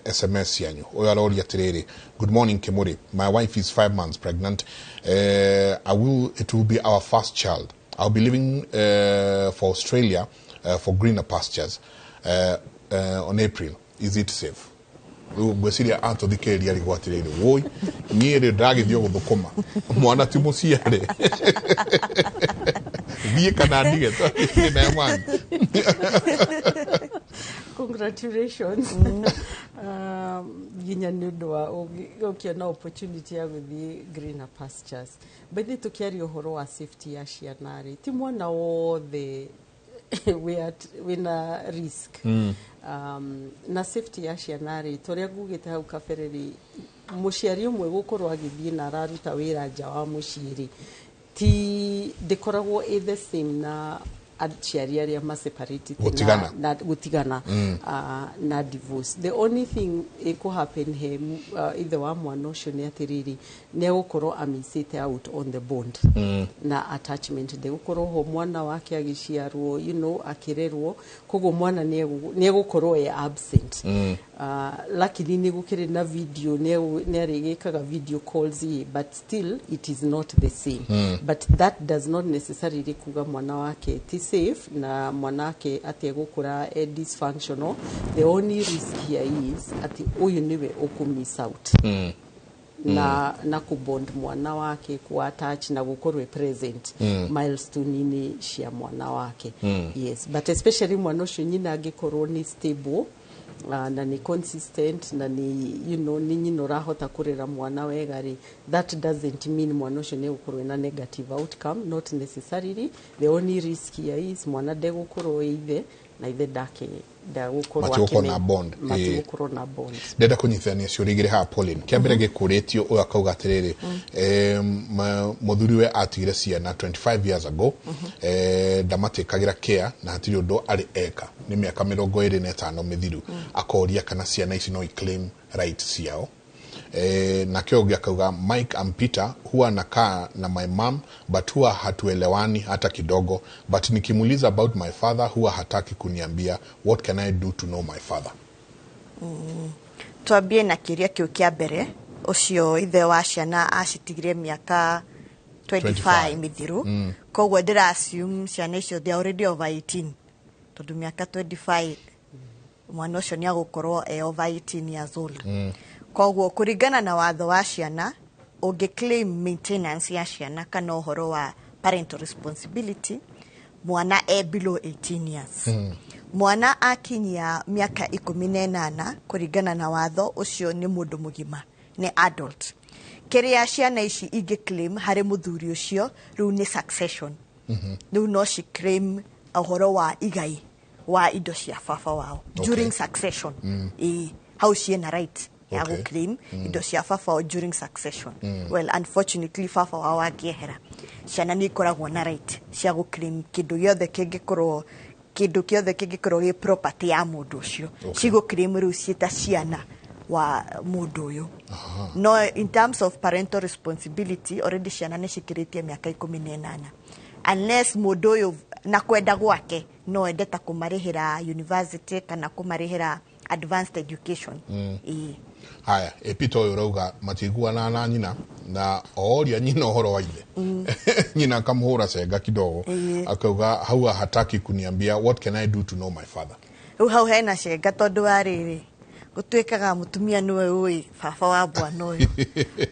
SMS cianyu. Ũyũ aroria atĩrĩrĩ, "Good morning, Kimuri. My wife is 5 months pregnant. It will be our first child. I'll be leaving for Australia for greener pastures on April. Is it safe?" Rĩu ngwĩciria atũthikĩrĩria arigwo atĩrĩrĩ, woi, niĩ rĩ ndagĩthiĩ gũthũkũma, mwana ti mũciare, thiĩ kana ndige naye? Congratulations nginya nĩ ũndũ wa ũkĩona opportunity ya gũthiĩ greener pastures. By the way, tũkĩaria ũhoro wa safety ya ciana rĩ, ti mwana wothe wĩna risk na safety ya ciana rĩ, torĩa ngugĩte hau kabere rĩ, mũciari ũmwe gũkorwo agĩthiĩ na araruta wĩra nja wa mũciĩ rĩ, ti ndĩkoragwo ĩ the same na aciari arĩa maseparate. Gũtigana. Na gũtigana na divorce. The only thing ĩkũ he ithe wa mwana ũcio nĩ atĩrĩrĩ, nĩ egũkorwo amissĩte out on the bond na attachment ndĩgũkorwo ho mwana wake agĩciarwo, akĩrerwo. Koguo mwana nĩ egũkorwo e absent. Luckily nĩ gũkĩrĩ na video, nĩ arĩgĩkaga video calls ĩ, but still it is not the same. But that does not necessarily kuga mwana wake ti safe na mwana wake atĩ egũkũra e dysfunctional. The only risk here is atĩ ũyũ nĩwe ũkũ miss out na kubond mwana wake, kuattach na gukorwo e present milestone-inĩ cia mwana wake. Yes, but especially mwana ũcio nyina angĩkorwo nĩ stable na nĩ consistent na nĩ nĩ nyina ũrahota kũrera mwana wega rĩ, that doesn't mean mwana ũcio nĩ egũkorwo na negative outcome, not necessarily. The only risk here is mwana ndegũkorwo ĩ ithe na ithe ndake ndagũkorwo. Matigũkorwo na bond. Matigũkorwo na bond. Ndenda kũnyitithania ciũria igĩrĩ haha, Pauline. Kĩa mbere gĩkũrĩtio, ũyũ akauga atĩrĩrĩ, mũthuri we atigire ciana 25 years ago, ndamatĩkagĩra care na hatirĩ ũndũ arĩ eka, nĩ mĩaka 25 mĩthiru. Akoria kana ciana ici no iclaim right ciao. Nake ũngĩ akauga, "Mike, I'm Peter. Huwa nakaa na my mom but huwa hatuelewani hata kidogo, but nikimuuliza about my father huwa hataki kuniambia. What can I do to know my father?" Twambie na kĩũria kĩu kĩa mbere. Ũcio ithe wa ciana acitigire mĩaka 25 25 mĩthiru, koguo ndĩra assume ciana icio they are already over 18, tondũ mĩaka 25 mwana ũcio nĩ agũkorwo e over 18 years old. Koguo kũringana na watho wa ciana, ũngĩ claim maintenance ya ciana kana ũhoro wa parental responsibility mwana e below 18 years. Mwana akinyia mĩaka 18, kũringana na watho ũcio nĩ mũndũ mũgima, nĩ adult. Kĩrĩa ciana ici ingĩ claim harĩ mũthuri ũcio rĩu nĩ succession. Rĩu no ci claim ũhoro wa igai wa indo cia baba wao during succession. Ĩĩ, hau ciĩna right ya gũclaim indo cia baba wao during succession. Well, unfortunately baba wao angĩehera, ciana nĩ ikoragwo na right cia gũclaim kĩndũ gĩothe kĩngĩkorwo, kĩndũ kĩothe kĩngĩkorwo gĩ property ya mũndũ ũcio. Cigũclaim rĩu ciĩ ta ciana wa mũndũ ũyũ. No in terms of parental responsibility, already ciana nĩ cikĩrĩtie mĩaka 18, unless mũndũ ũyũ na kwenda gwake no ende ta kũmarĩhĩra university kana kũmarĩhĩra advanced education. Ĩĩ. Haya, epita ũyũ ũrauga matiguanaga na nyina, na oria nyina ũhoro wa ithe, nyina akamũhũra cenga kidogo. Akauga hau hataki kuniambia. What can I do to know my father? Rĩu hau hena cenga, tondũ wa rĩrĩ, gũtuĩkaga mũtumia nĩwe ũĩ baba wa bwana ũyũ.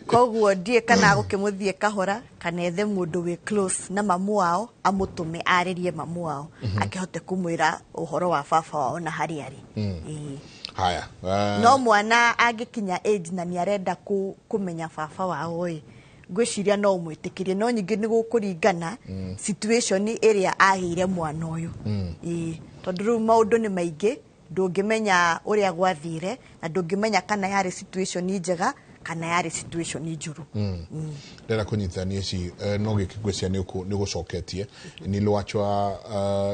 Koguo ndiĩ kana gũkĩmũthiĩ kahora kana ethe mũndũ wĩ close na mamu wao, amũtũme arĩrie mamu wao, akĩhote kũmwĩra ũhoro wa baba wao na harĩa arĩ. Ĩĩ. Haya. No mwana angĩkinya age na nĩ arenda kũmenya baba wao ĩ, ngwĩciria no ũmwĩtĩkĩrie, no ningĩ nĩ gũkũringana situation ĩrĩa agĩire mwana ũyũ. Ĩĩ, tondũ rĩu maũndũ nĩ maingĩ, ndũngĩmenya ũrĩa gwathire na ndũngĩmenya kana yarĩ situation njega kana yarĩ situation njũru. Ndĩrenda kũnyitithania ici, no gĩkĩ ngwĩciria nĩ ũgũcoketie.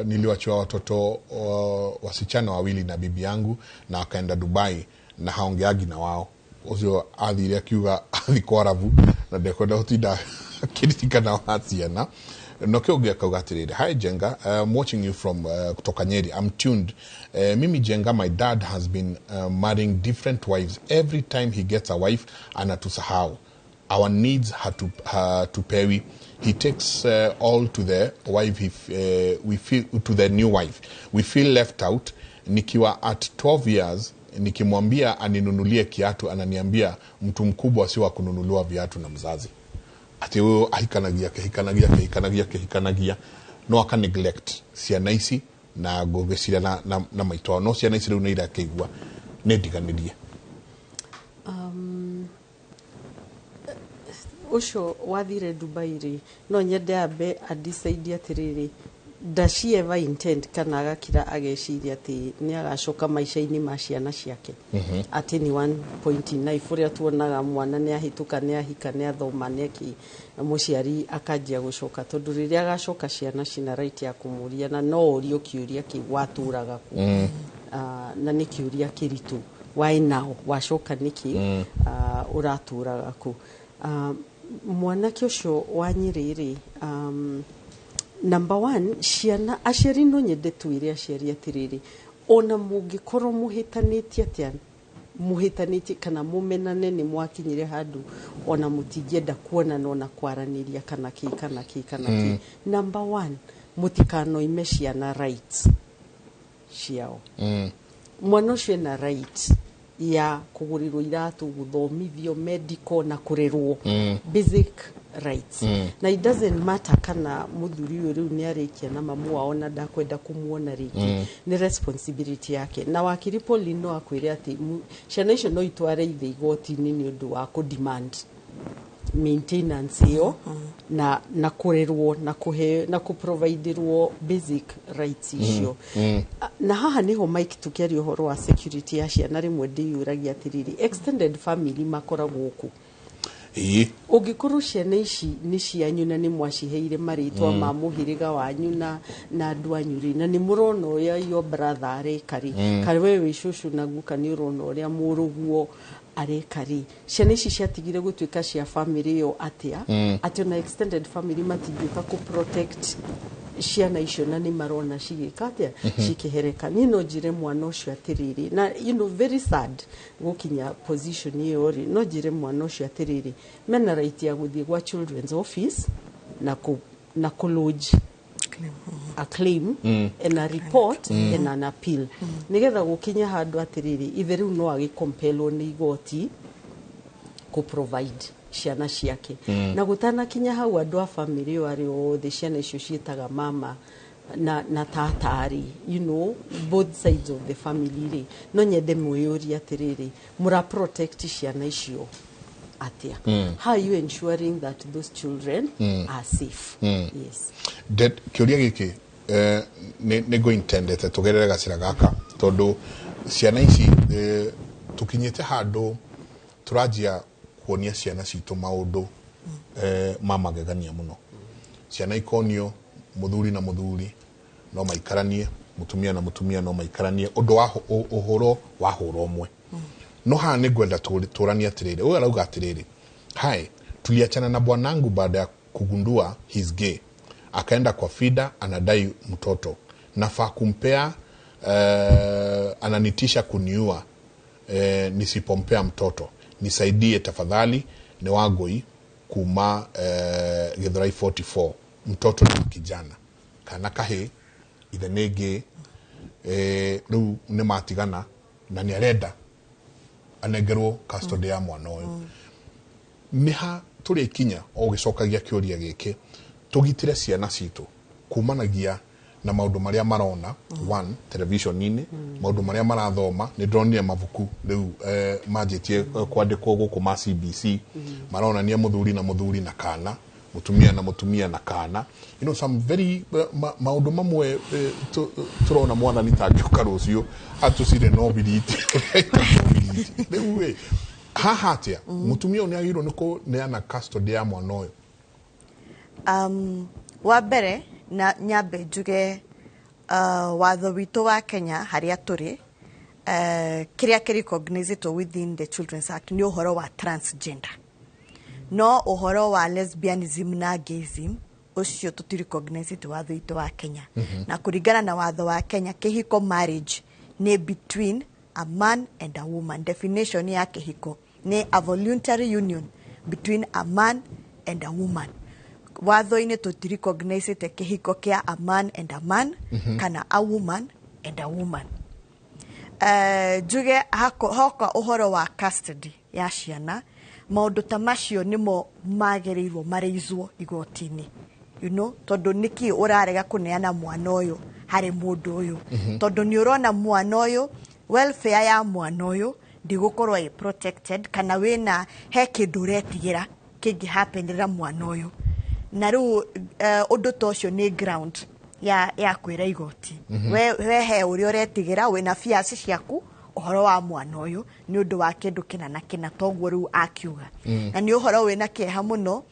Niliwachiwa watoto wasichana wawili na bibi yangu na akaenda Dubai na haongeagi na wao. Ũcio athire akiuga athi kwarabu na ndekwenda gũtinda akĩririkana wa ciana. No kĩo ũngĩ akauga atĩrĩrĩ, "Hi Jenga, I'm watching you from kutoka Nyeri. I'm tuned. Mimi Jenga, my dad has been marrying different wives. Every time he gets a wife, anatusahau. Our needs hatupewi. He takes all to the wife. We feel to the new wife. We feel left out. Nikiwa at 12 years, nikimwambia aninunulie kiatu, ananiambia mtu mkubwa si wa kununuliwa viatu na mzazi." Atä å ahikanagia akĩhikanagia akĩhikanagia akĩhikanagia no aka neglect ciana ici na ngũgĩciria na maitũ ao, no ciana ici rĩu nĩ irakĩigua nĩ ndiganĩrie. Ũcio wathire Dubai rĩ, no nyende ambe adecide atĩrĩrĩ, does she ever intend kana agakira ageciria atĩ nĩ agacoka maica-inĩ ma ciana ciake atĩ ni one point in life, ũrĩa tuonaga mwana nĩ ahĩtũka, nĩ ahika, nĩ athoma, nĩ akĩ, mũciari akanjia gũcoka? Tondũ rĩrĩa agacoka, ciana cina right ya kũmũria na no ũrio kĩũria kĩu, "Watũraga kũ?" Na nĩ kĩũria kĩritũ. Why now? Wacoka nĩkĩ? Ũratũraga kũ? Mwanake ũcio wa Nyĩrĩ rĩ, number one, ciana, aciari, no nyende twĩre aciari atĩrĩrĩ, ona mũngĩkorwo mũhĩtanĩtie atĩa, mũhĩtanĩtie kana mũmenane, nĩ mwakinyire handũ ona mũtingĩenda kuonana ona kwaranĩria kana kĩ kana kĩ kana kĩ, number one, mũtikanoime ciana rights ciao. Mwana ũcio ena right ya kũgũrĩrwo iratũ, gũthomithio, medical na kũrerwo, basic rights. Na it doesn't matter kana mũthuri ũyũ rĩu nĩ arĩkia na mamu wao na ndakwenda kũmuona rĩngĩ, nĩ responsibility yake. Na wakiri Pauline no akwĩre atĩ ciana icio no itware ithe igoti-inĩ nĩ ũndũ wa kũ-demand maintenance ĩyo na kũrerwo na kũhe na kũproviderwo basic rights icio. Na haha niho, Mike, tukiaria ũhoro wa security ya ciana, rĩmwe ndĩyũragia atĩrĩrĩ, extended family makoragwo kũ? Ũngĩkorwo ciana ici nĩ cianyu na nĩ mwaciheire marĩtwa ma mũhĩrĩga wanyu na andũ anyu rĩ, na nĩ mũrona ũrĩa your brother areka rĩ, kana we wĩ cũcũ na guka nĩ ũrona ũrĩa mũrũguo areka rĩ, ciana ici ciatigire gũtuĩka cia family ĩyo atĩa, atĩ ona extended family matingĩũka kũ protect ciana icio na nĩ marona cigĩka atĩa, cikĩhereka? Niĩ no njĩre mwana ũcio atĩrĩrĩ, na very sad gũkinya position ĩyo rĩ, no njĩre mwana ũcio atĩrĩrĩ, mena right ya gũthiĩ gwa children's office na kũ lodge a claim and a report and an appeal, nigetha gũkinya handũ atĩrĩrĩ, ithe rĩu no agĩkompelwo nĩ igoti kũ provide ciana ciake. Na gũtanakinya hau, andũ a family ĩyo arĩ othe ciana icio ciĩtaga mama na tata rĩ, both sides of the family rĩ, no nyende mwĩyũrie atĩrĩrĩ, mũra protect ciana icio atĩa? How are you ensuring that those children are safe? Yes. Kĩũria gĩkĩ nĩ ngũ-intendete tũgerere gacĩra gaka, tondũ ciana ici, tũkinyĩte handũ tũranjia kuonia ciana citũ maũndũ ma magegania mũno. Ciana ikonio mũthuri na mũthuri no maikaranie, mũtumia na mũtumia no maikaranie, ũndũ wa ũhoro wa hũra ũmwe. No haha nĩ ngwenda tũranie atĩrĩrĩ, ũyũ arauga atĩrĩrĩ, "Hi, tuliachana na bwanangu baada ya kugundua he's gay. Akaenda kwa FIDA, anadai mtoto nafaa kumpea. Ananitisha kuniua nisipompea mtoto. Nisaidie tafadhali, ni Wagoi kuma Githurai 44. Mtoto ni wa kijana, kana kahĩ, ithe nĩ gay, rĩu nĩ matigana na nĩ arenda anengerwo custody ya mwana ũyũ. Nĩ ha tũrĩkinya o gĩcokagia kĩũria gĩkĩ, tũgitĩre ciana citũ kumanagia na maũndũ marĩa marona one television-inĩ, maũndũ marĩa marathoma? Nĩ ndĩronire mabuku rĩu manjĩtie kwandĩkwo gũkũ ma CBC, maronania mũthuri na mũthuri na kana mũtumia na mũtumia na kana, some very maũndũ mamwe tũrona Mwathani tangĩũka rũciũ atũcire no biriti rĩu ĩ haha atĩa, mũtumia ũyũ nĩ agĩrĩirwo nĩ kũneana custody ya mwana ũyũ? Wa mbere na nyambe njuge, watho witũ wa Kenya harĩa tũrĩ, kĩrĩa kĩ within the Children's Act nĩ ũhoro wa transgender, no ũhoro wa lesbianism na gayism Ũcio tũti-recognize watho witũ wa Kenya. Na kũringana na watho wa Kenya, kĩhiko, marriage, nĩ between a man and a woman. Definition ya kĩhiko nĩ a voluntary union between a man and a woman. Watho-inĩ tũti-recognize kĩhiko kĩa a man and a man kana a woman and a woman. Njuge hoka ũhoro wa custody ya ciana, maũndũ ta macio nĩmo magĩrĩirwo marĩizwo igoti-inĩ, tondũ nĩkĩ ũrarega kũneana mwana ũyũ harĩ mũndũ ũyũ? Tondũ nĩ ũrona mwana ũyũ, welfare ya mwana ũyũ ndĩgũkorwo ĩ protected, kana wĩna he kĩndũ ũretigĩra kĩngĩ happenĩra mwana ũyũ. Na rĩu ũndũ ta ũcio nĩ ground ya kwĩra igoti we he ũrĩa ũretigĩra, wĩna fears ciaku ũhoro wa mwana ũyũ nĩ ũndũ wa kĩndũ kĩna na kĩna. Toguo rĩu akiuga, na nĩ ũhoro wĩna kĩeha mũno,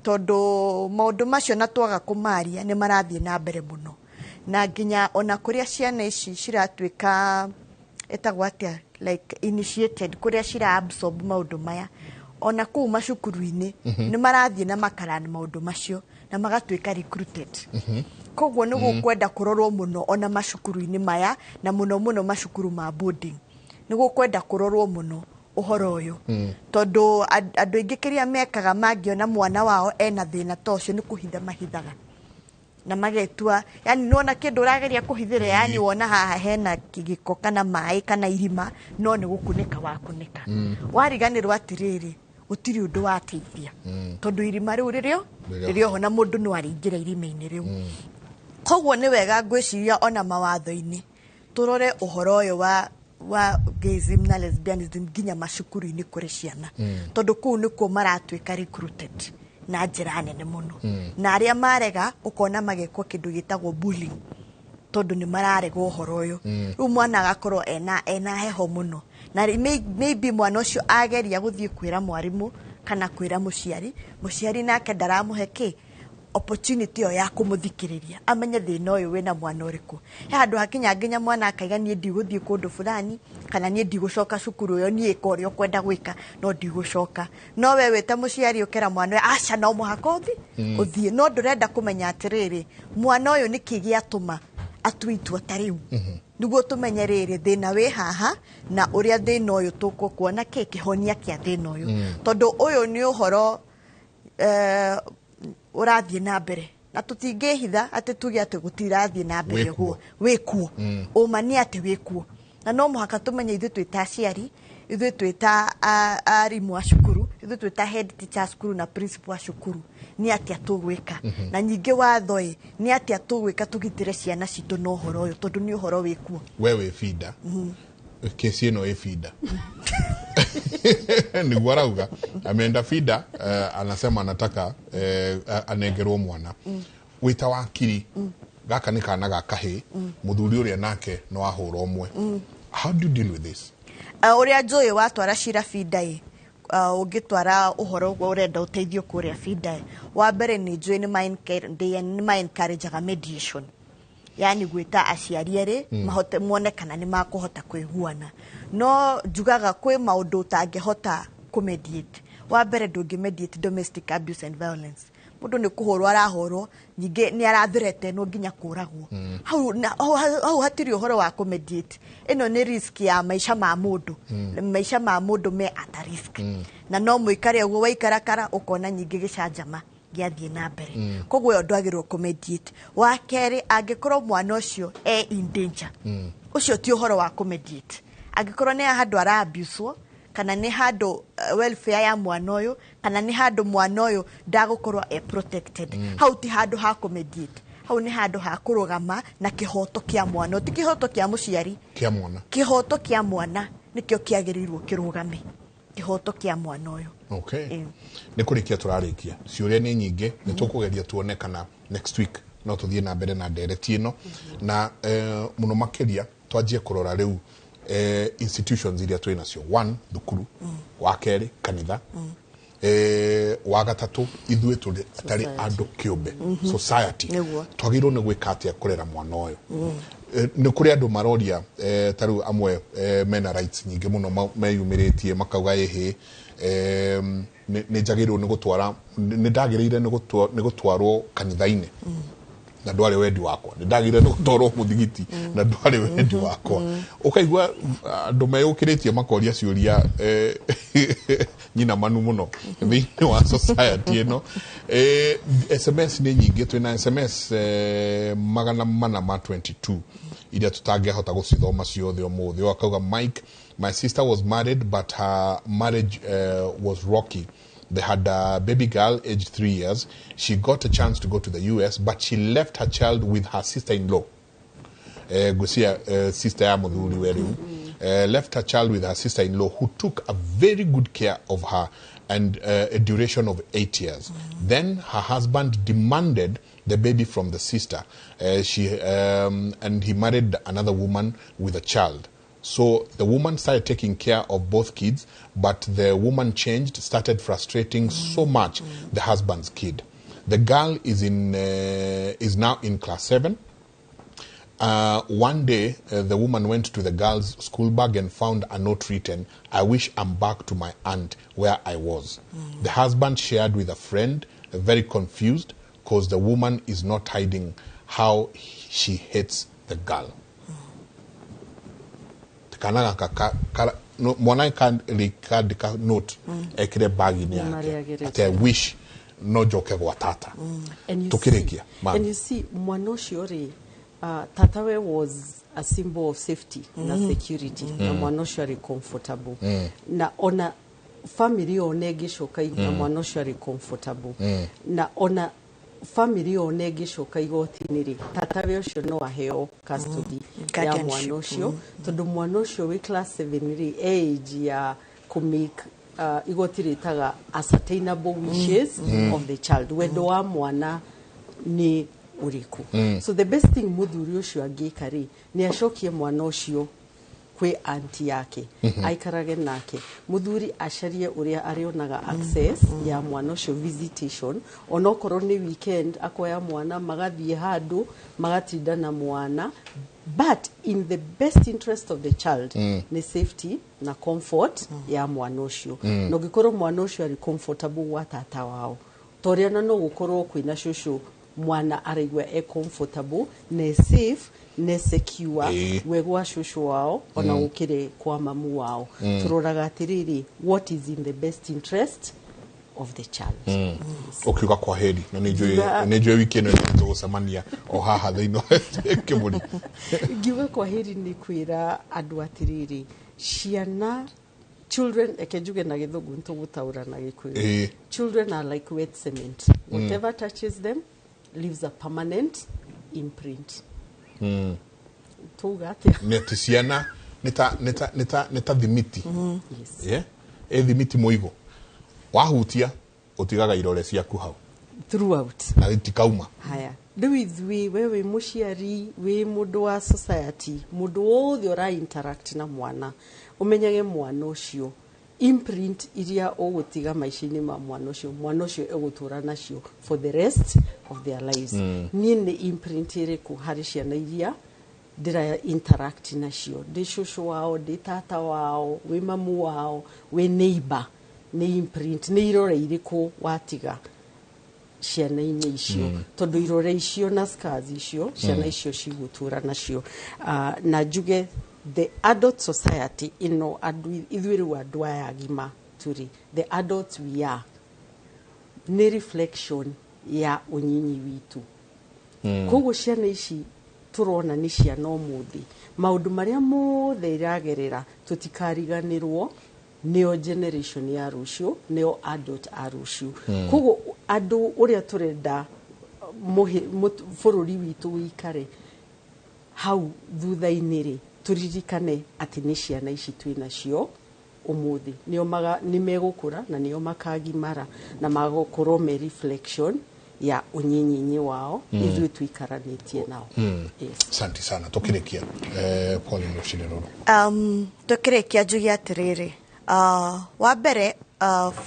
tondũ maũndũ macio na twaga kũmaria nĩ marathiĩ na mbere mũno, na nginya ona kũrĩa ciana ici ciratuĩka, ĩtagwo atĩa, like initiated, kũrĩa cira absorb maũndũ maya, ona kũu macukuru-inĩ nĩ marathiĩ na makarani maũndũ macio na magatuĩka recruited. Koguo nĩ gũkwenda kũrorwo mũno ona macukuru-inĩ maya, na mũno mũno macukuru ma boarding nĩ gũkwenda kũrorwo mũno ũhoro ũyũ, tondũ andũ aingĩ kĩrĩa mekaga mangĩona mwana wao ena thĩna ta ũcio nĩ kũhitha mahithaga na magetua, yani nona kĩndũ ũrageria kũhithĩra, yani wona haha hena gĩko kana maĩ kana irima, no nĩ gũkunĩka wakunĩka, wariganĩrwo atĩrĩrĩ, gũtirĩ ũndũ wateithia, tondũ irima rĩu rĩrĩo Rĩrĩ rĩrĩ oho na mũndũ no arĩingĩra irima-inĩ rĩu. Koguo nĩ wega ngwĩciria ona mawatho-inĩ tũrore ũhoro ũyũ wa gayism na lesbianism nginya macukuru-inĩ kũrĩ ciana, tondũ kũu nĩkuo maratuĩka recruited na njĩra nene mũno, na arĩa marega ũkona magekwo kĩndũ gĩtagwo bullying, tondũ nĩ mararega ũhoro ũyũ. Rĩu mwana agakorwo ena heho mũno, na maybe mwana ũcio ageria gũthiĩ kwĩra mwarimũ kana kwĩra mũciari, mũciari nake ndaramũhe kĩ opportunity ĩyo ya kũmũthikĩrĩria amenye thĩna ũyũ wĩna mwana ũrĩkũ. He handũ hakinya nginya mwana akaiga, "Niĩ ndigũthiĩ kũndũ fulani," kana, "Niĩ ndigũcoka cukuru ĩyo, niĩ ĩka ũrĩa ũkwenda gwĩka no ndigũcoka." No we wĩ ta mũciari ũkera mwana ũyũ, "Aca, no mũhaka ũthiĩ," no ndũrenda kũmenya atĩrĩrĩ, mwana ũyũ nĩkĩ gĩatũma atue itua ta rĩu, nĩguo tũmenye rĩrĩ thĩna wĩ haha na ũrĩa thĩna ũyũ tũkũkuona kĩ kĩhonia kĩa thĩna ũyũ, tondũ ũyũ nĩ ũhoro ũrathiĩ na mbere na tũtingĩhitha atĩ tuge atĩ gũtirathiĩ na mbere. Wĩkuo. Ũguo wĩkuo, ũma nĩ atĩ wĩkuo, na no mũhaka tũmenye ithuĩ twĩ ta aciari, ithuĩ twĩ ta arimũ a cukuru, ithuĩ twĩ ta head teacher a cukuru na principal a cukuru, nĩ atĩa tũgwĩka, na nyingĩ watho ĩ nĩ atĩa tũgwĩka tũgitĩre ciana citũ na ũhoro ũyũ, tondũ nĩ ũhoro wĩkuo. We wĩ binda kesi ĩno ĩ binda nĩguo arauga ameenda binda, anasema anataka anengerwo mwana. Wĩta wakiri, gaka nĩ kana ga kahĩ, mũthuri ũrĩa nake no ahũra ũmwe. How do you deal with this? Ũrĩa njũĩ watwara cira binda ĩ, ũngĩtwara ũhoro ũguo ũrenda ũteithio kũrĩa binda ĩ, wa mbere nĩ njũĩ nĩ ma encourageaga mediation, yani gwĩta aciari erĩ mahote mone kana nĩ makũhota kũiguana. No njugaga kwĩ maũndũ ũtangĩhota kũmediate. Wa mbere, ndũngĩ mediate domestic abuse and violence. Mũndũ nĩ kũhũrwo arahũrwo, ningĩ nĩ arathreatenwo nginya kũragwo, hau hau hatirĩ ũhoro wa kũmediate. Ĩno nĩ risk ya maica ma mũndũ, maica ma mũndũ me at risk, na no mũikare ũguo waikarakara ũkona nyingĩ gĩcanjama gĩathiĩ na mbere. Koguo ĩyo ndwagĩrĩirwo kũmediate. Wa kerĩ, angĩkorwo mwana ũcio e in danger, ũcio ti ũhoro wa kũmediate. Angĩkorwo nĩ handũ araabuswo, kana nĩ handũ welfare ya mwana ũyũ, kana nĩ handũ mwana ũyũ ndagũkorwo e protected, hau ti handũ ha kũmediate. Hau nĩ handũ ha kũrũgama na kĩhoto kĩa mwana, ti kĩhoto kĩa mũciari. Kĩa mwana. Kĩhoto kĩa mwana nĩkĩo kĩagĩrĩirwo kĩrũgame, kĩhoto kĩa mwana ũyũ. Okay. Ĩĩ. Nĩ kũrĩkia tũrarĩkia, ciũria nĩ nyingĩ, nĩ tũkũgeria tuone kana next week no tũthiĩ na mbere na ndereti ĩno, na mũno makĩria twanjie kũrora rĩu institutions iria twĩ nacio. One, thukuru; wa kerĩ, kanitha; wa gatatũ, ithuĩ tũrĩ atarĩ Society. andũ kĩũmbe, society. Nĩguo. Twagĩrĩirwo nĩ gwĩka atĩa kũrera mwana ũyũ? Nĩ kũrĩ andũ maroria, ta rĩu amwe mena rights nyingĩ mũno meyumĩrĩtie makauga ĩhĩ, nĩ njagĩrĩirwo nĩ gũtwara, nĩ ndagĩrĩire nĩ gũtwarwo kanitha-inĩ na ndwarĩ wendi wakwa, nĩ ndagĩrĩire nĩ gũtwarwo mũthigiti na ndwarĩ wendi wakwa. Ũkaigua andũ meyũkĩrĩtie makoria ciũria nyina manu mũno thĩinĩ wa society ĩno. SMS nĩ nyingĩ, twĩna SMS 422 iria tũtangĩhota gũcithoma ciothe ũmũthĩ. Ũyũ akauga, "Mike, my sister was married but her marriage was rocky. They had a baby girl aged 3 years. She got a chance to go to the US, but she left her child with her sister-in-law." Ngwĩciria sister ya mũthuri we rĩu. Left her child with her sister-in-law, who took a very good care of her and a duration of 8 years. Then her husband demanded the baby from the sister. And he married another woman with a child. So the woman started taking care of both kids, but the woman changed, started frustrating so much the husband's kid. The girl is now in class 7. One day, the woman went to the girl's school bag and found a note written, 'I wish I'm back to my aunt where I was.' The husband shared with a friend, very confused, because the woman is not hiding how she hates the girl." Kana gaka no, mwana kandĩka note ekire bagi-inĩ yake Marĩa atĩ, "I wish no njoke gwa tata." And you Tukĩrĩkia, see, ma'am. and you see mwana ũcio rĩ, tatawe was a symbol of safety na security, na mwana ũcio arĩ comfortable, na ona family ona ĩngĩcoka, na mwana ũcio arĩ comfortable, na ona family ona ĩngĩcoka igoti-inĩ rĩ, tatawe ũcio no aheo custody ya Guardianship. mwana ũcio, tondũ mwana ũcio wĩ class 7 rĩ, age ya kũmake igoti rĩtaga ascertainable wishes of the child, wendo wa mwana nĩ ũrĩkũ. So the best thing mũthuri ũcio angĩka rĩ, nĩ acokie mwana ũcio kwĩ anti yake aikarage nake. Mũthuri acarie ũrĩa arĩonaga access ya mwana ũcio, visitation, onokorwo nĩ weekend, akoya mwana magathiĩ handũ magatinda na mwana, but in the best interest of the child nĩ safety na comfort ya mwana ũcio. Na ũngĩkorwo mwana ũcio arĩ comfortable gwa tata wao, torĩa na no gũkorwo kwĩna cũcũ, mwana araigua e comfortable ne safe ne secure we gwa cũcũ wao ona gũkĩrĩ kwa mamu wao. Tũroraga atĩrĩrĩ, what is in the best interest of the child. Yes. Ũkiuga kwa heri, na nĩ njũĩ nĩ njũĩ wiki ĩno nĩ tũgũcemania o haha thĩinĩ wa kĩmũri. Ngiuga kwa heri nĩ kwĩra andũ atĩrĩrĩ, ciana, children, eke njuge na Gĩthũngũ, nĩtũgũtaũra na Gĩkũyũ. Children are like wet cement. Whatever touches them leaves a permanent imprint. Tuga atĩa? Nĩ atĩ ciana nĩ ta thimiti. Yes. Yeah? Ĩ thimiti mũigũ wahutia ũtigaga irore ciaku hau throughout na itikauma. Haya, rĩu ithuĩ, we wĩ mũciari, wĩ mũndũ wa society, mũndũ wothe ũra interact na mwana, ũmenyage mwana ũcio, imprint iria ũgũtiga maica-inĩ ma mwana ũcio, mwana ũcio egũtũra nacio for the rest of their lives. Niĩ nĩ imprint ĩrĩkũ harĩ ciana iria ndĩra interact nacio, ndĩ cũcũ wao, ndĩ tata wao, wĩ mamu wao, wĩ neighbor? Nĩ imprint, nĩ irore irĩkũ watiga ciana-inĩ icio? Tondũ irore icio na scars icio, ciana icio cigũtũra nacio. Na njuge the adult society ĩno, andũ ithuĩ rĩu, andũ aya agima tũrĩ, the adults we are, nĩ reflection ya ũnyinyi witũ. Koguo ciana ici tũrona nĩ ciana ũmũthĩ, maũndũ marĩa mothe iragerera, tũtikariganĩrwo nĩo generation ya rũciũ, nĩo adult a rũciũ. Koguo andũ ũrĩa tũrenda bũrũri witũ wĩikare hau thutha-inĩ rĩ, tũririkane atĩ nĩ ciana ici twĩ nacio ũmũthĩ, nĩo nĩ megũkũra na nĩo makagimara na magakorwo me reflection ya ũnyinyi wao ithuĩ tũikaranĩtie nao. Yes. Asante sana. Tukĩrĩkia, Pauline, rũcinĩ rũrũ. Tukĩrĩkia njuge atĩrĩrĩ, wa mbere,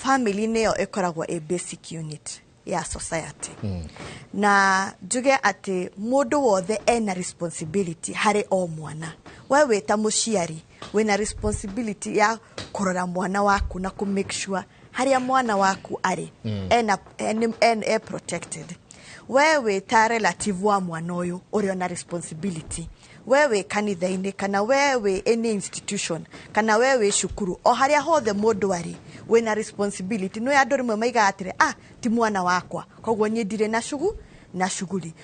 family nĩyo ĩkoragwo ĩ basic unit. Ya society. Na njuge atĩ mũndũ wothe ena responsibility harĩ o mwana. We wĩ ta mũciari wĩna responsibility ya kũrora mwana waku na kũ make sure harĩa mwana waku arĩ ena, e protected. We wĩ ta relative wa mwana ũyũ ũrĩ ona responsibility. We wĩ kanitha-inĩ kana we wĩ any institution kana we wĩ cukuru, o harĩa hothe mũndũ arĩ, wĩna responsibility. Nĩ andũ rĩmwe maigaga atĩrĩ, "Ah, ti mwana wakwa, koguo niĩ ndirĩ na shugu na shughuli."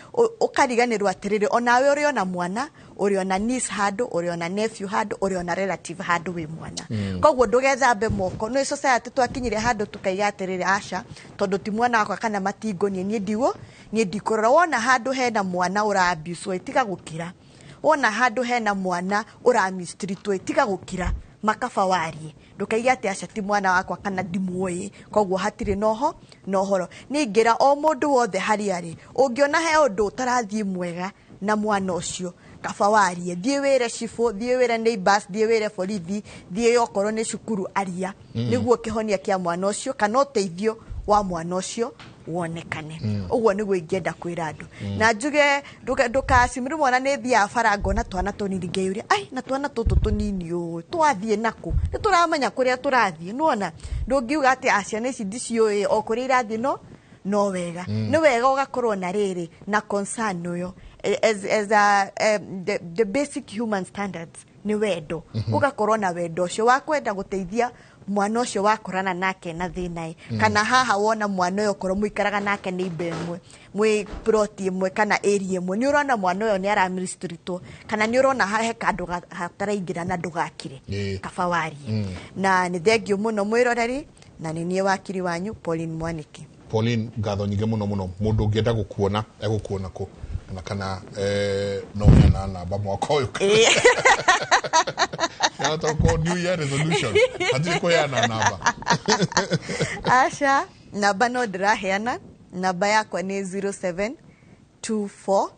Ũkariganĩrwo atĩrĩrĩ, onawe ũrĩ ona mwana, ũrĩ ona niece handũ, ũrĩ ona nephew handũ, ũrĩ ona relative handũ wĩ mwana. Koguo ndũgethambe moko. Nĩ society twakinyire handũ tukaiga atĩrĩrĩ, aca, tondũ ti mwana wakwa kana matingoniĩ, niĩ ndigo niĩ ndikũrora. Wona handũ hena mwana ũra abuse, tiga gũkira. Wona handũ hena mwana ũra mistreatwo, tiga gũkira, makaba warie. Ndũkaige atĩ aca, ti mwana wakwa kana ndimuũĩ, koguo hatirĩ noho nohoro. Ningĩra o mũndũ wothe harĩa arĩ, ũngĩona he ũndũ ũtarathiĩ mwega na mwana ũcio, kaba warie. Thiĩ wĩre cibũ, thiĩ wĩre neighbors, thiĩ wĩre borithi, thiĩ okorwo nĩ cukuru, aria, nĩguo kĩhonia kĩa mwana ũcio kana ũteithio wa mwana ũcio wonekane. Ũguo nĩguo ingĩenda kwĩra andũ. Na njuge ndũkacimĩrĩ mwana. Nĩ thiaga bara ngona twana tũnini, ngeyũria, "Ai, na twana tũtũ tũnini ũũ twathiĩ nakũ? Nĩ tũramenya kũrĩa tũrathiĩ?" Nĩwona ndũngiuga atĩ, "Ah, ciana ici ndiciũĩ, o kũrĩa irathiĩ no wega." Nĩ wega ũgakorwo na rĩrĩ na concern ũyũ as a, the basic human standards nĩ wendo. Ũgakorwo na wendo ũcio wa kwenda gũteithia mwana ũcio wakorana nake na thĩna ĩ kana haha wona mwana ũyũ, okorwo mũikaraga nake neighbor ĩmwe, mwĩ plot ĩmwe kana area ĩmwe, nĩ ũrona mwana ũyũ nĩ aramistreatwo kana nĩ ũrona he kandũ hataraingĩra na ndũgakire, kaba warie. Na nĩ thengiũ mũno mwĩroreri, na nĩ niĩ wakiri wanyu Pauline Mwaniki. Pauline, ngatho nyingĩ mũno mũno. Mũndũ ũngĩenda gũkuona egũkuona kũ? Kana no heana namba mwaka ũyũ kana tokorwo New Year resolution hatirĩ kũheana namba? Aca, namba no ndĩraheana. Namba yakwa nĩ 0724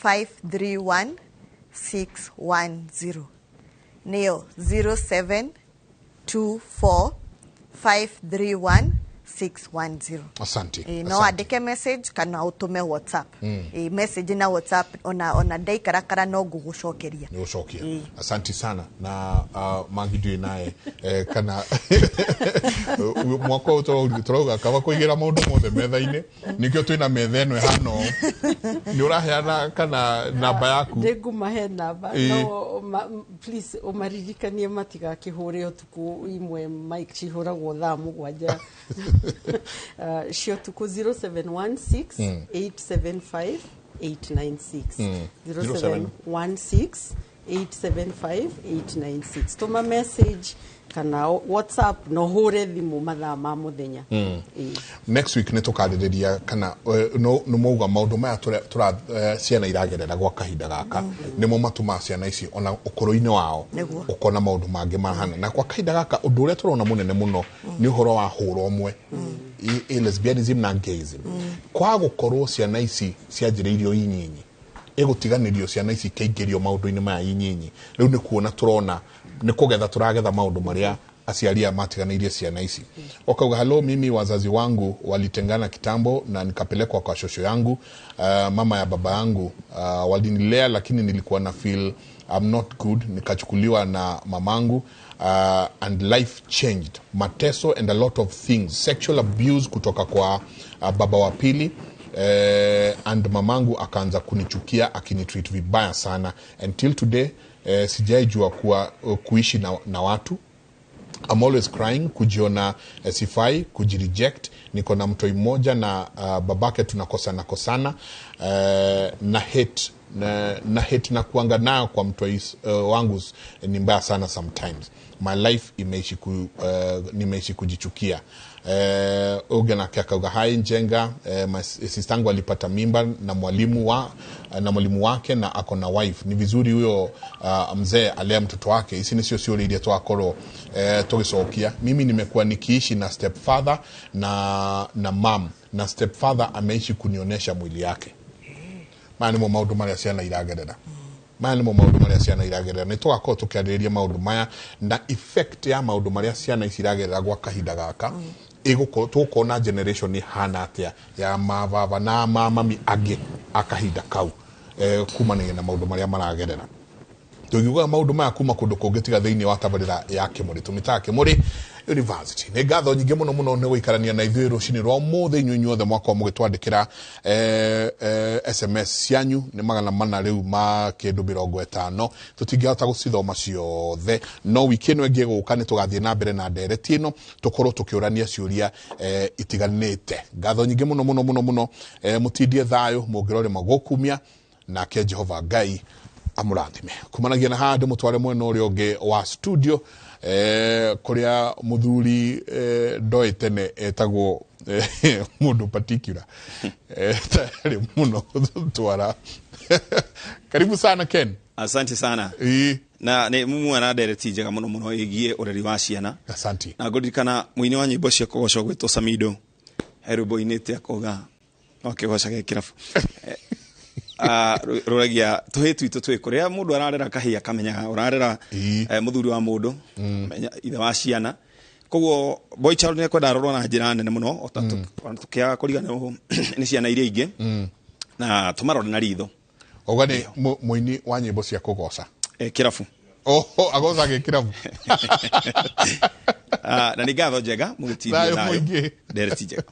531 610. Nĩyo 0724 531 610. Asante. No Asante. wandĩke message kana ũtũme WhatsApp. Message na WhatsApp, ona ndaikarakara no ngũgũcokeria. Nĩ gũcokia. Asanti sana. Na mangi ndiũĩ naye kana mwaka ũyũ tũrauga kaba kũigĩra maũndũ mothe metha-inĩ, nĩkĩo twĩna metha ĩno ĩhana ũũ. Nĩ ũraheana kana namba yaku? Ndĩngũmahe namba. No please ũmaririkanie matigakĩhũre ũtukũ, imwe mic cihũragwo thaa 7 cia ũtukũ. 0716 875 896. 0716 875 896. Tũma message kana WhatsApp no hũre thimũ mathaa ma mũthenya. Next week nĩ tũkarĩrĩria kana no nĩ mauga maũndũ maya ciana iragerera gwa kahinda gaka nĩmo matũmaga ciana ici ona ũkũrũ-inĩ wao ũkona maũndũ mangĩ mahana. Na kwa kahinda gaka ũndũ ũrĩa tũrona mũnene mũno nĩ ũhoro wa hũra ũmwe, lesbianism na gayism. Kwa gũkorwo ciana ici cianjĩrĩirio inyinyi, ĩgũtiganĩrio ciana ici ikaingĩrio maũndũ-inĩ maya inyinyi, rĩu nĩ kuona tũrona nĩ kũgetha tũragetha maũndũ marĩa aciari aya matiganĩirie ciana ici. Wakauga, "Halo, mimi wazazi wangu walitengana kitambo na nikapelekwa kwa shosho yangu, mama ya baba yangu. Walinilea lakini nilikuwa na feel I'm not good. Nikachukuliwa na mamangu and life changed, mateso and a lot of things, sexual abuse kutoka kwa baba wa pili, and mamangu akaanza kunichukia akinitreat vibaya sana until today. Sijaijua kuwa kuishi na watu. I'm always crying, kujiona sifai, kujireject. Niko na mtoi mmoja na babake tunakosana kosana, na hate na hate na kuanga nayo kwa mtoi wangu ni mbaya sana. Sometimes my life nimeishi kujichukia." Uge nake akauga, "Hai Njenga, my sistangu alipata mimba na mwalimu wake na ako na wife. Ni vizuri huyo mzee alea mtoto wake? Ici nĩcio ciũria iria twakorwo tũgĩcokia. Mimi nimekuwa nikiishi na stepfather na mam, na stepfather ameishi kunionyesha mwili yake." Maya nĩmo maũndũ marĩa ciana iragerera. Maya nĩmo maũndũ marĩa ciana iragerera. Nĩ tũgakorwo tũkĩarĩrĩria maũndũ maya na effect ya maũndũ marĩa ciana ici iragerera gwa kahinda gaka. Ĩgũkorwo tũgũkorwo na generation ĩhana atĩa ya mababa na mamami angĩ a kahinda kau, kumanagia na maũndũ marĩa maragerera. Tũngiugaga maũndũ maya kuma kũndũ kũngĩ tiga thĩinĩ wa tabarĩra ya Kĩmũrĩ, tũmĩtaga Kĩmũrĩ University. Nĩ ngatho nyingĩ mũno mũno nĩ gũikarania na ithuĩ rũcinĩ rwa ũmũthĩ. Inyuĩ inyuothe mwakorwo mũgĩtwandĩkĩra SMS cianyu nĩ 400 rĩu ma kĩndũ 50, tũtingĩhota gũcithoma ciothe, no wiki ĩno ĩngĩ ĩgũka nĩ tũgathiĩ na mbere na ndereti ĩno, tũkorwo tũkĩũrania ciũria itiganĩte. Ngatho nyingĩ mũno mũno mũno mũno. Mũtindie thayũ, mũngĩrorema gũkumia nake Jehova Ngai amũrathime. Kumanagia na haha ndĩmũtware mwena ũrĩa ũngĩ wa studio, kũrĩa mũthuri ndoĩ tene etagwo mũndũ particular, tayari mũno twara. Karibu sana, Ken. Asante sana. Na nĩ mumua na ndereti njega mũno mũno ĩgiĩ ũreri wa ciana. Asante. Na ngũririkana mũini wa nyĩmbo cia kũgocwo gwĩtwo Samido he rwĩmbo inĩte akoga no akĩgocaga kĩrabu. Rũragia tũhĩ twitũ twĩ kũrĩa mũndũ ararera kahĩ akamenyaga ũrarera mũthuri wa mũndũ, menya ithe wa ciana. Koguo boy child nĩ ekwenda arorwo na njĩra nene mũno ota tũkĩaga kũriganĩrwo nĩ ciana iria ingĩ, na tũmarore na ritho. Auga nĩ mũini wa nyĩmbo cia kũgoca. Kĩrabu. Oho, agocaga kĩrabu. Na nĩ ngatho njega mũgĩtindie Thayũ thayũ. mũingĩ. Ndereti njega.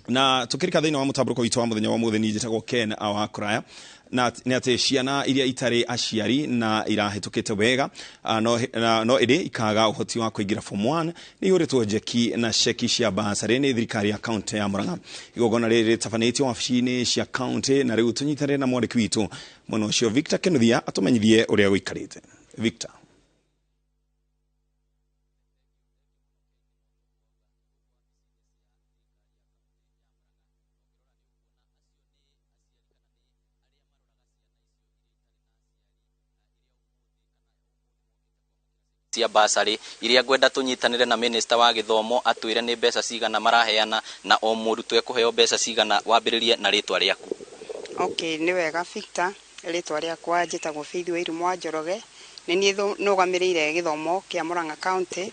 Na tukirika thĩinĩ wa mũtambũrũko witũ wa mũthenya wa mũthĩ, niĩ njĩtagwo Ken wa Kũraya. Na nĩ atĩ ciana iria itarĩ aciari na irahĩtũkĩte wega, no ĩndĩ ikaga ũhoti wa kũingĩra form 1 nĩ ihũrĩtwo njeki na ceki cia basarĩ nĩ thirikari ya kaunti ya Murang'a. Igongona rĩrĩ rĩtabanĩtio wabici-inĩ cia kaunti, na rĩu tũnyitanĩre na mwandĩki witũ mwena ũcio Victor Kinuthia atũmenyithie ũrĩa gũikarĩte. Victor. Cia basarĩ iria ngwenda tũnyitanĩre na minister wa gĩthomo atwĩre nĩ mbeca cigana maraheana na o mũrutwo ekũheo mbeca cigana. Wambĩrĩrie na rĩtwa rĩaku. Okay, nĩ wega Victor, rĩtwa rĩakwa njĩtagwo Faith Wairimu wa Njoroge, nĩ niĩ nũgamĩrĩire gĩthomo kĩa Murang'a County.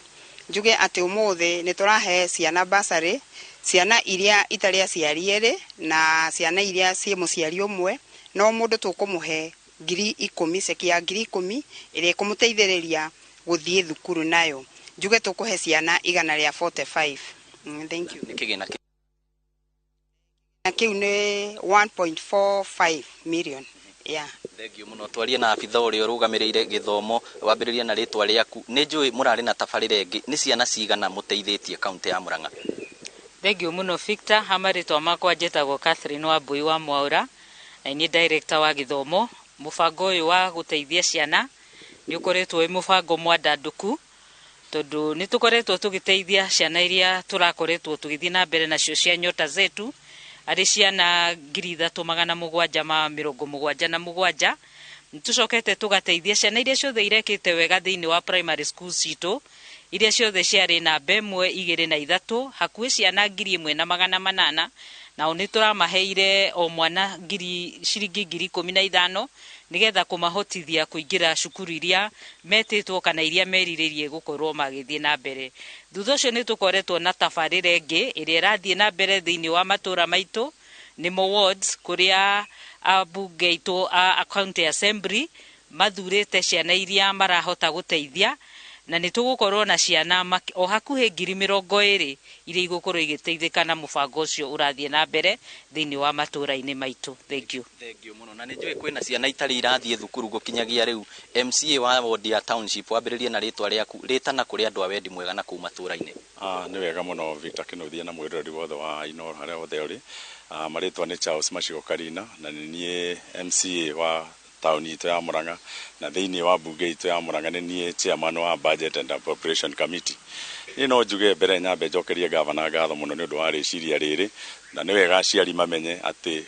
Njuge atĩ ũmũthĩ nĩ tũrahe ciana basarĩ, ciana iria itarĩ aciari erĩ na ciana iria ciĩ mũciari ũmwe, no mũndũ tũkũmũhe 10,000, ceki ya 10,000 ĩrĩa ĩkũmũteithĩrĩria gũthiĩ thukuru nayo. Njuge tũkũhe ciana 145. Thank you. Nĩ kĩgĩna kĩ? Na kĩu nĩ 1.45 million. Yeah. Thengiũ mũno. Twarie na abitha ũrĩa ũrũgamĩrĩire gĩthomo, wambĩrĩrie na rĩtwa rĩaku. Nĩ njũĩ mũrarĩ na tabarĩra ĩngĩ, nĩ ciana cigana mũteithĩtie kaunti ya Murang'a? Thengiũ mũno Victor, ha marĩtwa makwa njĩtagwo Catherine Wambui wa Mwaũra, na niĩ director wa gĩthomo. Mũbango ũyũ wa gũteithia ciana nĩ ũkoretwo wĩ mũbango mwandandũku, tondũ nĩ tũkoretwo tũgĩteithia ciana iria tũrakoretwo tũgĩthiĩ na mbere nacio cia Nyota Zetu, arĩ ciana 3777. Nĩ tũcokete tũgateithia ciana iria ciothe irekĩte wega thĩinĩ wa primary school citũ, iria ciothe ciarĩ namba 1, 2 na 3, hakuhĩ ciana 1800, nao nĩ tũramaheire o mwana ciringi 15,000 nĩgetha kũmahotithia kũingĩra cukuru iria metĩtwo kana iria merirĩirie gũkorwo magĩthiĩ na mbere. Thutha ũcio nĩ tũkoretwo na tabarĩra ĩngĩ ĩrĩa ĩrathiĩ na mbere thĩinĩ wa matũra maitũ, nĩmo wards, kũrĩa ambunge aitũ a county assembly mathurĩte ciana iria marahota gũteithia, na nĩ tũgũkorwo na ciana o hakuhĩ 20,000 iria igũkorwo igĩteithĩka na mũbango ũcio ũrathiĩ na mbere thĩinĩ wa matũra-inĩ maitũ. Thank you. Thank you mũno. Na nĩ njũĩ kwĩna ciana itarĩ irathiĩ thukuru gũkinyagia rĩu. MCA wa ward ya township, wambĩrĩrie na rĩtwa rĩaku, rĩtana kũrĩ andũ a wendi mwega na kũu matũra-inĩ. Nĩ wega mũno Victor Kinuthia na mwĩroreri wothe wa Inooro harĩa hothe ũrĩ. Marĩtwa nĩ Charles Macigo Karina, na nĩ niĩ MCA wa taũni itũ ya Murang'a, na thĩinĩ wa mbunge itũ ya Murang'a nĩ niĩ chairman wa Budget and Appropriation Committee. Niĩ no njuge mbere nyambe njokerie gavana ngatho mũno nĩ ũndũ wa rĩciria rĩrĩ, na nĩ wega aciari mamenye atĩ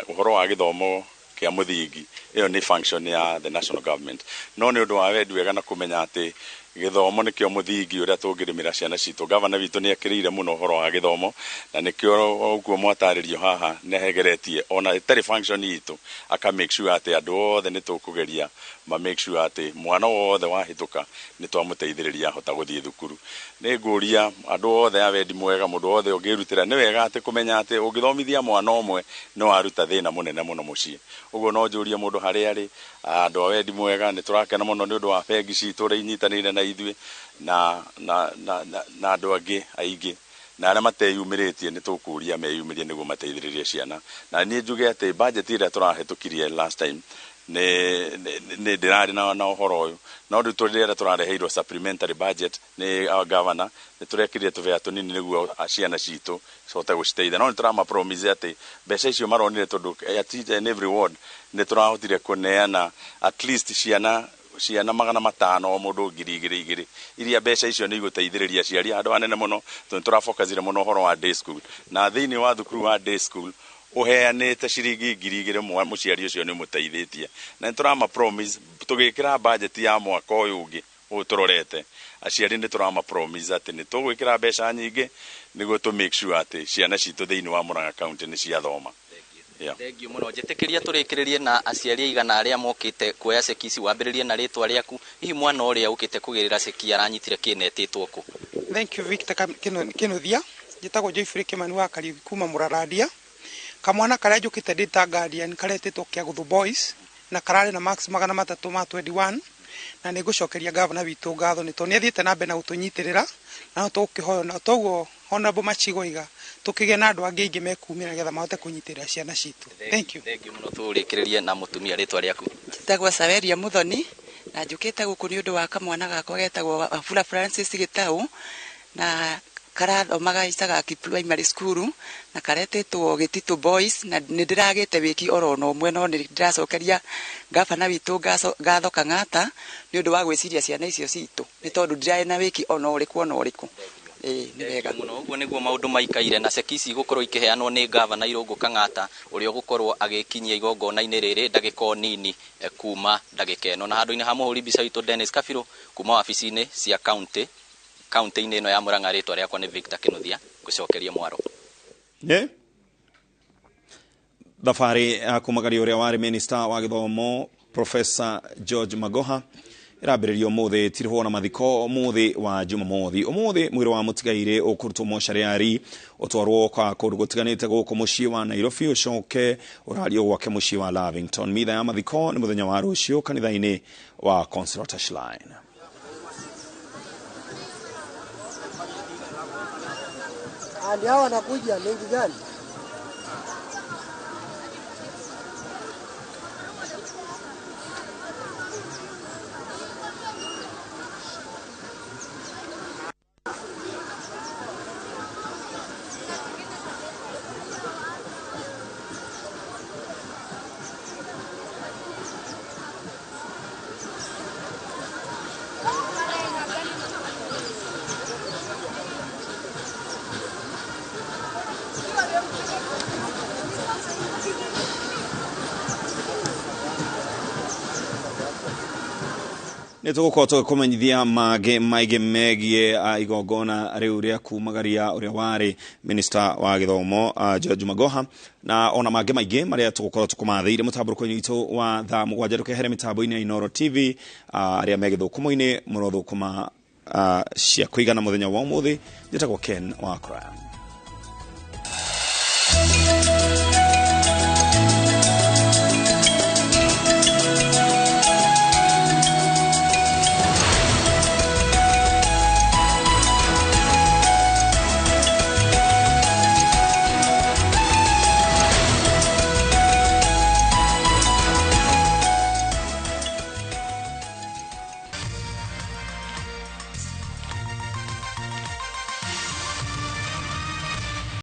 ũhoro wa gĩthomo kĩa mũthingi ĩyo nĩ function ya the national government, no nĩ ũndũ wa wendi wega na kũmenya atĩ Gĩthomo nĩkĩo mũthingi ũrĩa tũngĩrĩmĩra ciana citũ. Gavana witũ nĩ ekĩrĩire mũno ũhoro wa gĩthomo, na nĩkĩo ũguo mwatarĩrio haha nĩ ahegeretie ona ĩtarĩ function itũ, aka make sure atĩ andũ othe nĩ tũkũgeria ma make sure atĩ mwana wothe wahĩtũka nĩ twamũteithĩrĩria ahota gũthiĩ thukuru. Nĩ ngũria andũ othe a wendi mwega, mũndũ wothe ũngĩrutĩra, nĩ wega atĩ kũmenya atĩ ũngĩthomithia mwana ũmwe nĩ waruta thĩna mũnene mũno mũciĩ. Ũguo no njũrie mũndũ harĩa arĩ, andũ a wendi mwega, nĩ tũrakena mũno nĩ ũndũ wa bengi citũ ũrĩa inyitanĩire na ithuĩ na andũ angĩ aingĩ, na arĩa mateyumĩrĩtie nĩ tũkũria meyumĩrie nĩguo mateithĩrĩrie ciana. Na niĩ njuge atĩ budget ĩrĩa tũrahĩtũkirie last time nĩ ndĩrarĩ na ũhoro ũyũ, no rĩu rĩrĩa tũrareheirwo supplementary budget nĩ our governor, nĩ tũrekĩrire tũbea tũnini nĩguo ciana citũ cihote gũciteithia. No nĩ tũrama promise atĩ mbeca icio maronire, tondũ at each and every ward nĩ tũrahotire kũneana at least ciana 500, o mũndũ 2,000 2,000, iria mbeca icio nĩ igũteithĩrĩria aciari handũ hanene mũno, tondũ nĩ tũrafocusire mũno ũhoro wa day school. Na thĩinĩ wa thukuru wa day school ũheanĩte ciringi 2,000, mũciari ũcio nĩ ũmũteithĩtie. Na nĩ tũrama promise tũgĩkĩra budget ya mwaka ũyũ ũngĩ ũyũ tũrorete, aciari nĩ tũrama promise atĩ nĩ tũgwĩkĩra mbeca nyingĩ nĩguo tũ make sure atĩ ciana citũ thĩinĩ wa Murang'a County nĩ ciathoma. Yeah. Thengiũ mũno. Njĩtĩkĩria tũrĩkĩrĩrie na aciari aigana arĩa mokĩte kuoya ceki ici. Wambĩrĩrie na rĩtwa rĩaku. Hihi mwana ũrĩa ũkĩte kũgĩrĩra ceki aranyitire kĩ na etĩtwo kũ? Thank you, Victor Kinuthia. Njĩtagwo Joyfrey Kimani wa Kariuki kuma Mũrarandia. Kamwana karĩa njũkĩte ndĩ ta guardian karetĩtwo Kĩagũthũ Boys na kararĩ na marks 321, na nĩ ngũcokeria gavana witũ ngatho nĩ tondũ nĩ athiĩte na mbere na gũtũnyitĩrĩra, na no tũkĩhoya na toguo Honorable Machigo iga tũkĩgĩe na andũ angĩ aingĩ mekumĩra nĩgetha mahote kũnyitĩrĩra ciana citũ. Thank you. Thengiũ mũno. Tũrĩkĩrĩrie na mũtumia, rĩtwa rĩaku? Njĩtagwo Saweria Muthoni na njũkĩte gũkũ nĩ ũndũ wa kamwana gakwa getagwo Wafula Francis Gĩtaũ, na karathomaga Icagaki Primary School na karetĩtwo Gĩtitũ Boys, na nĩ ndĩragĩte wĩki oro na ũmwe, no nĩ ndĩracokeria gavana witũ ngatho Kang'ata nĩ ũndũ wa gwĩciria ciana icio citũ, nĩ tondũ ndirarĩ na wĩki ona ũrĩkũ ona ũrĩkũ. Ĩĩ, nĩ wega. Mũno. Ũguo nĩguo maũndũ maikaire, na ceki ici igũkorwo ikĩheanwo nĩ gavana Irũngũ Kang'ata, ũrĩa ũgũkorwo agĩkinyia igongona-inĩ rĩrĩ ndagĩka o nini kuma ndagĩka ĩno. Na handũ-inĩ ha mũhũri mbica witũ Dennis Kabirũ, kuma wabici-inĩ cia kaunti kaunti-inĩ ĩno ya Murang'a, rĩtwa rĩakwa nĩ Victor Kinuthia, ngũcokeria mwaro. Nĩ thabarĩ ya kumagaria ũrĩa warĩ minista wa gĩthomo Professor George Magoha ĩrambĩrĩrio ũmũthĩ, tirihwo na mathiko ũmũthĩ wa Jumamothi. Ũmũthĩ mwĩrĩ wa mũtigairĩ ũkũrutwo mocarĩari, ũtwarwo kwa kũndũ gũtiganĩte gũkũ mũciĩ wa Nairobi, ũcoke ũrario gwake mũciĩ wa Lavington. Mitha ya mathiko nĩ mũthenya wa rũciũ kanitha-inĩ wa Consolata Shrine. Ndio hao wanakuja mengi gani? Nĩ tũgũkorwo tũgĩkũmenyithia mangĩ maingĩ megiĩ igongona rĩu rĩa kumagaria ũrĩa warĩ minista wa gĩthomo George Magoha, na ona mangĩ maingĩ marĩa tũgũkorwo tũkũmathĩire mũtambũrũko-inĩ witũ wa thaa 7. Ndũkehere mĩtambo-inĩ ya Inooro TV. Arĩa me gĩthũkũmo-inĩ mũrothũkũma cia kũigana mũthenya wa ũmũthĩ. Njĩtagwo Ken wa Craya.